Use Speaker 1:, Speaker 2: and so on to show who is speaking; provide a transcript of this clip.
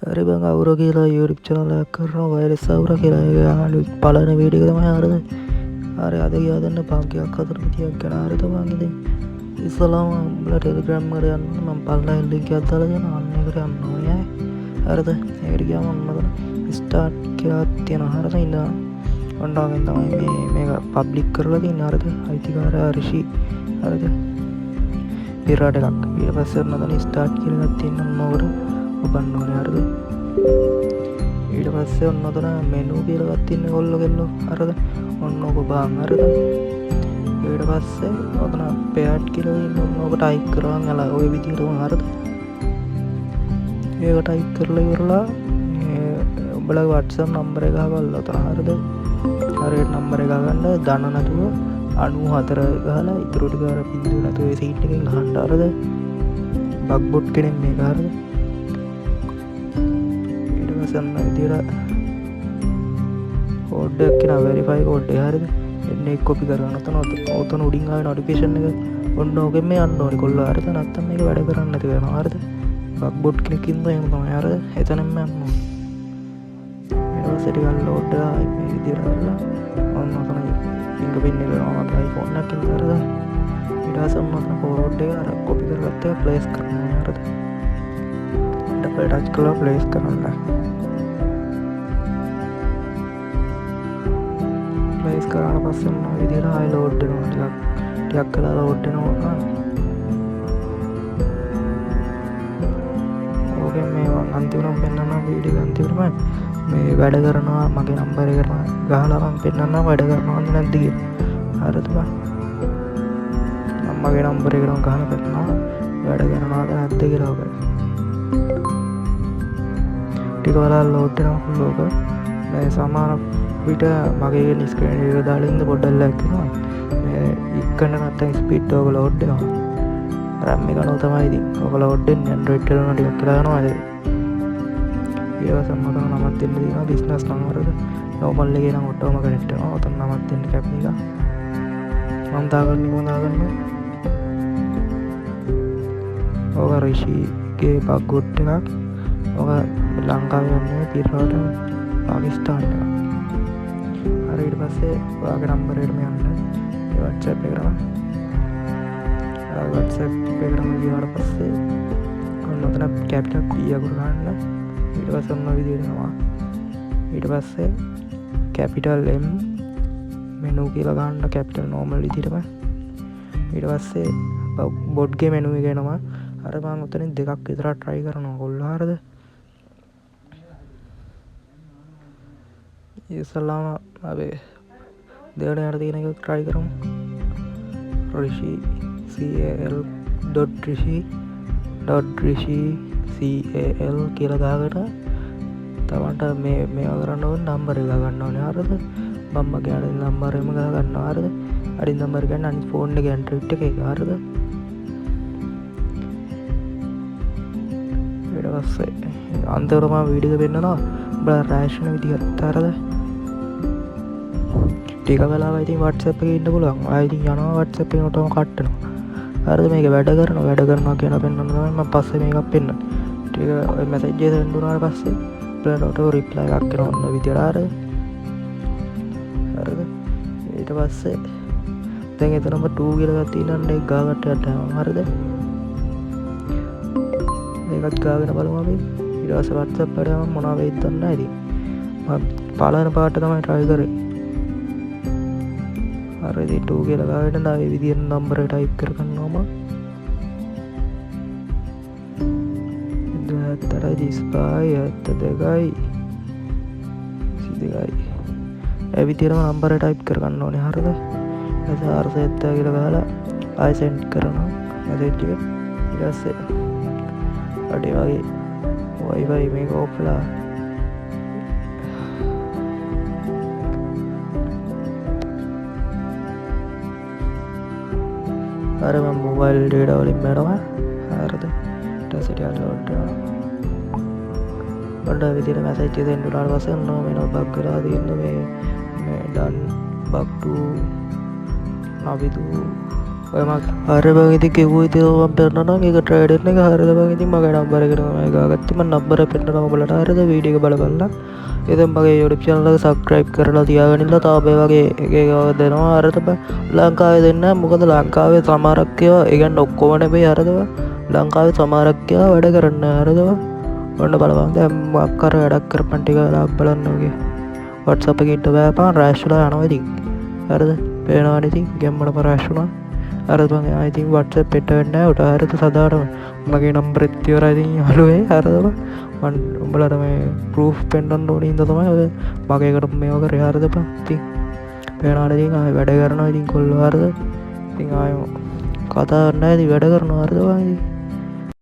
Speaker 1: හරි බං අවුර කියලා YouTube channel එකක් කරනවා වයර්ලස් අවුර කියලා. ඒක අලුත් පළවෙනි වීඩියෝ එක තමයි. හරිද? හරි අද ගියා දෙන්න බං එකක් හතර තියක් ගැන. හරිද බං? ඉතින් ඉස්සලාම උඹලා Telegram එකට යන්න මම පල්ලෙහායින් link එකක් දාලා දෙනවා. අන්න ඒකට යන්න ඕනේ ඈ. හරිද? ඒකට ගියාම ඔන්න ඔතන ස්ටාර්ට් කියලා තියෙනවා. හරිද? ඉඳන් ඔන්න ඔගෙන් තමයි මේ මේක පබ්ලික් කරලා තියෙන්නේ. හරිද? අයිතිකාරයා රිෂි. හරිද? පිරාට එකක්. ඊට පස්සේ ඔන්න ඔතන ස්ටාර්ට් කියලා එකක් තියෙනවා. ඔන්න ඔකට ඔබන්න ඕනේ. හරිද? ඊට පස්සේ ඔන්න ඔතන මෙනු කියලා එකක් තියෙන කොල්ලෝ කෙල්ලෝ. හරිද? ඔන්න ඔක බාන්. හරිද? ඊට පස්සේ ඔතන පෙයාඩ් කියලා තියෙන ඔන්න ඔක ටයිප් කරවන් අල ඔය විදිහටම. හරිද? ඒක ටයිප් කරලා ඉවරලා මේ උඹලගේ WhatsApp number එක ගහවල් ඔතන. හරිද? හරියට නම්බර එක ගහගන්න දන්න නැතුව 94 ගහලා ඉතුරු ටික අර බිංදුව නැතුව ඒ සීට් එකෙන් ගහන්න. හරිද? බග් බොට් කෙනෙක් මේක. හරිද? ඊට පස්සේ ඔන්න විදියට කෝඩ් එකක් එනවා, වෙරිෆයි කෝඩ් එක. හරිද? එන්න ඒක කොපි කරගන්න. ඔතන ඔතන උඩින් ආවේ නොටිෆිකේෂන් එක ඔන්න ඕකෙන් මේ යන්න ඕනේ කොල්ලෝ. හරිද? නැත්තම් මේක වැඩ කරන්නේ නැති වෙනවා. හරිද? බග් බොට් කෙනෙක් ඉඳලා එහෙම තමයි. හරිද? එතනින්ම යන්න ඕනේ. ඊට පස්සේ ටිකක් ලෝඩ් වෙලා මේ විදියට කරලා ඔන්න ඔතන ෆින්ගර් ප්‍රින්ට් එක වෙනවා මගේ iPhone එකක් ඉඳලා. හරිද? ඊට පස්සේ ඔන්න ඔතන කෝඩ් එක අර කොපි කරගත්ත එක ප්ලේස් කරන්න ඕනේ. හරිද? ඩබල් ටච් කරලා ප්ලේස් කරන්න. ප්ලේස් කරාට පස්සේ ඔන්න ඔය විදියට ආයෙ ලෝඩ් වෙනවා. ටිකක් ටිකක් වෙලා ලෝඩ් වෙනවා. ඕකෙන් මේ මං අන්තිමටම පෙන්නන්නම් වීඩියෝ එක අන්තිමටම මේ වැඩ කරනවා මගේ නම්බර් එකට ගහලා මං පෙන්නන්නම් වැඩ කරනවද නැද්ද කියලා. හරිද බං? මං මගේ නම්බර් එකට ගහලා පෙන්නනවා වැඩ කරනවද නැද්ද කියලා. ඔක ටික වෙලා ලෝඩ් වෙනවා කොල්ලෝ ඔක. මේ සමහර විට මගේ ස්ක්‍රීන් එක දාලා ඉන්න පොඩ්ඩක් ලැග් වෙනවා. මේ ඉක්කන්න නැත්තම් ස්පීඩ් ඔක ලෝඩ් වෙනවා. RAM එක අනුව තමයි ඉතින් ඔක ලෝඩ් වෙන්නේ. Android වල නම් ටිකක් වෙලා යනවා ඒක. ඊට පස්සේ මම ඔතන නමක් දෙන්න තියෙනවා බිස්නස් නම්. හරිද? නෝමල් එකේ නම් ඔටෝම කනෙක්ට් වෙනවා. ඔතන නමක් දෙන්න කැප් එක. මම දාගන්නේ කොහොමද දාගන්නේ? ඔක රිෂිගේ බග් ගොඩ් එකක්. ඔක ලංකාවේ යන්නේ පිරවට පාකිස්තාන් එකක්. හරි ඊට පස්සේ ඔයාගේ නම්බර් එකටම යන්න. ඒ WhatsApp එකටම. ඔයාගේ WhatsApp එකටම ගියාට පස්සේ ඔන්න ඔතන කැපිටල් P අකුර ගන්න. ඊට පස්සේ ඔන්න ඔය විදිහට එනවා. ඊට පස්සේ කැපිටල් M menu කියලා ගන්න, කැපිටල් නෝමල් විදිහටම. ඊට පස්සේ බොට්ගේ මෙනු එක එනවා. අර මං ඔතනින් දෙකක් විතර try කරනවා කොල්ලෝ. හරිද? ඉස්සල්ලාම අපේ දෙවෙනි යට තියෙන එක try කරමු. Rishi cal dot rishi dot rishi cal කියලා ගහගෙන තමන්ට මේ මේවා කරන්න ඕනේ නම්බර් එක ගන්න ඕනේ. හරිද? මම මගේ අඩින් නම්බර් එකම ගහ ගන්නවා. හරිද? අඩින් නම්බර් කියන්නේ අනිත් ෆෝන් එකේ Android එකේ එක. හරිද? ඊට පස්සේ අන්තිමට මම වීඩියෝ එක පෙන්නනවා උඹලා රෑෂ් වෙන විදිහත්. හරිද? ටික වෙලාවක් ඉතින් WhatsApp එකේ ඉන්න පුළුවන්. ආයෙ ඉතින් යනවා WhatsApp එකේ ඔටෝම කට් වෙනවා. හරිද? මේක වැඩ කරනවා වැඩ කරනවා කියලා පෙන්නන්න තමයි මම පස්සේ මේකක් පෙන්නන්නේ. ටික ඔය මැසේජ් එක සෙන්ඩ් වුණාට පස්සේ උඹලාට ඔටෝ රිප්ලයි එකක් එනවා ඔන්න ඔය විදියට. හරිද? හරිද? ඊට පස්සේ දැන් එතනම 2 කියලා එකක් තියෙනවා නේ, ඒක ගාගත්ත යට යනවා. හරිද? ඒකත් ගාගෙන බලමු අපි. ඊට පස්සේ WhatsApp එකට යමු මොනවා වෙයිද දන්නේ නැහැ ඉතින්. මම පළවෙනි පාට තමයි try කරේ. හරි ඉතින් 2 කියලා ගාගෙන ආ ඒ විදියට නම්බර් එක ටයිප් කරගන්නවා මම. 78යි 35යි 72යි 22යි. ඒ විදියටම නම්බර් එක ටයිප් කරගන්න ඕනේ. හරිද? ඊට පස්සේ 470 කියලා ගහලා ආයෙ සෙන්ඩ් කරනවා මැසේජ් එක. ඊට පස්සේ අඩේ වගේ Wi-Fi මේක ඔෆ් වෙලා අර මම මොබයිල් ඩේටා වලින් බැලුවා. හරිද? ඊට පස්සේ ටිකක් ලෝඩ් වෙනවා. ඔන්න ඔය විදිහට මැසේජ් එක සෙන්ඩ් වුණාට පස්සේ ඔන්න ඔහොම එනවා බග් වෙලා තියෙන මේ මේ ඩන් බග් ටු නවිදු ඔය මම හරි බං, ඉතින් කිව්ව ඉතින් මම පෙන්නනවා නම් ඒක ට්‍රේඩ් එක. හරිද බං? ඉතින් මගේ නම්බර් එක තමයි ගාගත්තේ. මම නම්බර් එක පෙන්නනවා ඔයාලට. හරිද? වීඩියෝ එක බලපල්ලා. ඉතින් මගේ YouTube channel එක subscribe කරලා තියාගෙන ඉන්න. තව මේ වගේ එක එක දෙනවා. හරිද බං? ලංකාවේ දෙන්න, මොකද ලංකාවේ සමහරක් ඒවා, ඒ කියන්නේ ඔක්කොම නෙමෙයි, හරිද බං, ලංකාවේ සමහරක් ඒවා වැඩ කරන්නේ. හරිද බං? ඔන්න බලපන්, දැන් මොකක් හරි වැඩක් කරපන් ටික වෙලාවක් බලන්න. ඔගේ WhatsApp එකේ ඉන්න බෑ බං, රෑෂ් වෙලා යනවා ඉතින්. හරිද? පේනවනේ ඉතින් ගැම්මටම රෑෂ් වුණා. හරිද බං? ආ ඉතින් WhatsApp එට වෙන්නේ නැහැ උට. හරිද? සදාටම මගේ නම්බරෙත් ඉවරයි ඉතින් යාළුවේ. හරිද බං? මං උඹලට මේ ප්‍රූෆ් පෙන්වන්න ඕනේ හින්දා තමයි ඔය මගේ එකට මේව කරේ. හරිද බං? ඉතින් පේනවනේ ඉතින් ආයෙ වැඩ කරනවා ඉතින් කොල්ලෝ. හරිද? ඉතින් ආයෙ කතා කරන්නේ නැහැ, ඉතින් වැඩ කරනවා. හරිද බං? ඉතින්